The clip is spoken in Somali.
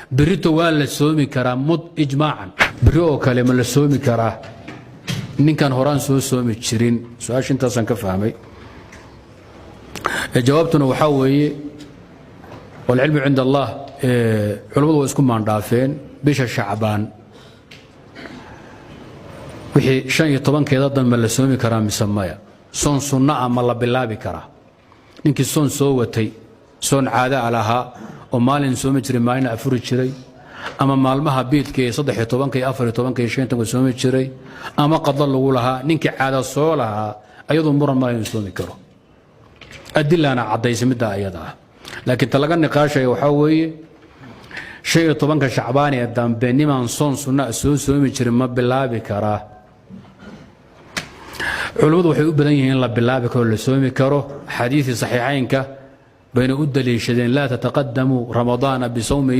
Berrito waa la soomi karaa mud ijmaacan. Berri oo kale ma la soomi karaa ninkan horaan soo soomi jirin? Su-aasha intaasaan ka fahmay. Jawaabtuna waxaa weeye, والعلم عند الله, culammadu waa isku maandhaafeen bisha Shacbaan wixii 15-keeda dan ma la soomi karaa mise maya. Soon sunna ah ma la bilaabi karaa? Ninkii soon soo watay, soon caada a lahaa oo maalin soomi jiray, maalina afuri jiray, ama maalmaha biidka ee 13-ka iyo 14-ka iyo 15-ka soomi jiray, ama qado lagu lahaa, ninkii caada soo lahaa, ayadoo muran mala inuu soomi karo. Adilana cadaysa middaa ayada ah. Laakiin ta laga niqaashaya waxaa weeye, 15-ka Shacbaan ee dambe nimaan soon sunna soo soomi jirin ma bilaabi karaa? Culummadu waxay u badan yihiin in la bilaabi karo, la soomi karo. Xadiisii saxiixaynka bayna u daliishadeen: لا تتقدموا رمضان بصوم.